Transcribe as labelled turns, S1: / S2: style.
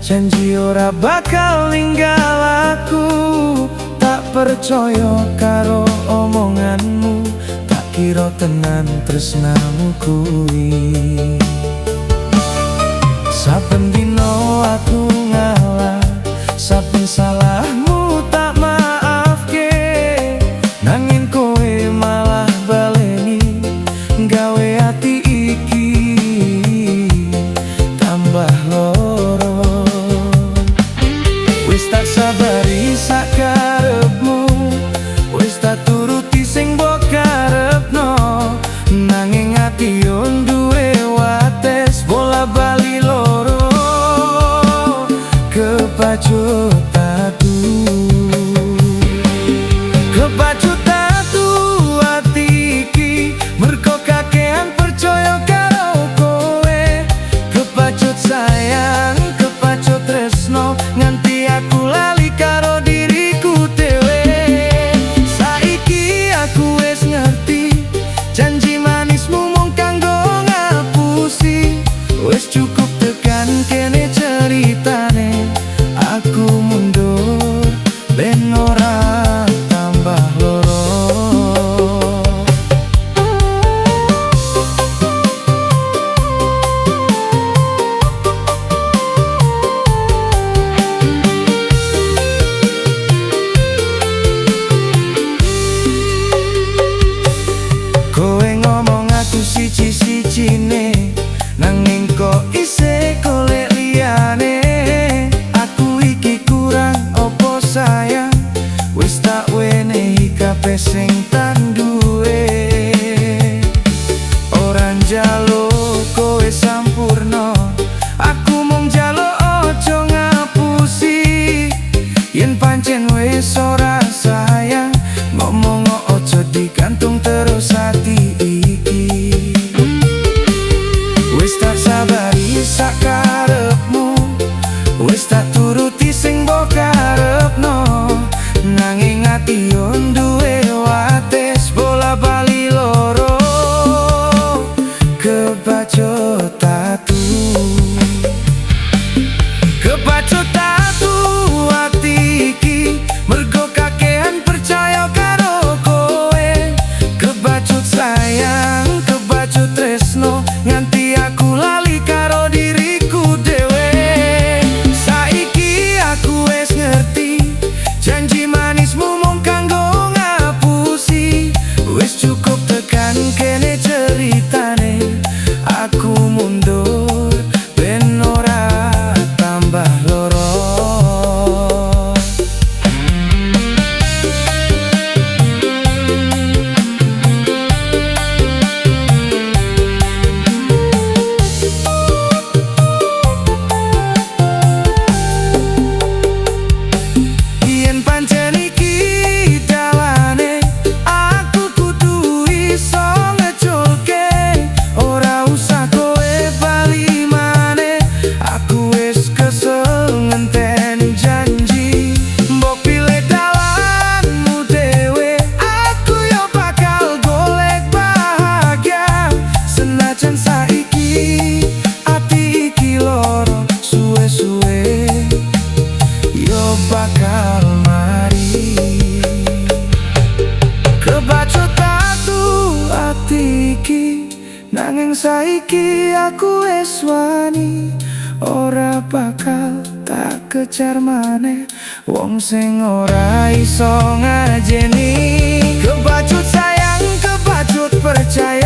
S1: Janji ora bakal ninggal aku. Tak percaya karo omonganmu, tak kira tenan tresnamu kuwi. Saben dino aku ngalah, saben salahmu tak maafke. Nanging kowe malah baleni, gawe ati iki tambah loro. Wis tak sabari sakarepmu, wis tak turuti sing mbok karepno. Nanging ati yo duwe wates, bola bali loro kebacut tatu. Kebacut tatu ati iki, mergo kakean percaya karo kowe. Kebacut sayang, kebacut tresno, nganti aku lali karo diriku dhewe. Saiki aku wis ngerti, janji manismu mung kanggo ngapusi. Wis cukup tekan kene ceritane, aku mundur ben ora tambah loro. Kowe ngomong aku siji-sijine, nanging kok isih golek liyane. Aku iki kurang opo sayang, wis tak wenehi kabeh sing tak duwe. Ora njaluk kowe sampurna, aku mung njaluk ojo ngapusi. Yen pancen wis ora sayang, ngomong ojo digantung terus ati iki. Wis tak sabari sakarepmu, wis tak turuti sing mbok karepno. Nanging ati yo duwe wates, bola bali loro kebacut tatu. Kebacut tatu ati iki, mergo kakean percaya karo kowe. Kebacut sayang, kebacut tresno, nganti aku lali karo diriku dhewe. Saiki aku wis ngerti, janji manismu mung kanggo ngapusi. Wis cukup tekan kene ceritane, aku mundur ben ora tambah loro. Yen pancen iki dalane, aku kudu iso ngeculke. Ora usah kowe bali maneh, aku wis kesel ngenteni janji. Mbok pilih dalanmu dhewe, aku yo bakal golek bahagia. Senajan saiki ati iki loro, suwe-suwe yo bakal mari. Kebacut tatu ati iki, nanging saiki aku wis wani. Ora bakal tak kejar maneh wong sing ora iso ngajeni. Kebacut sayang, kebacut percaya.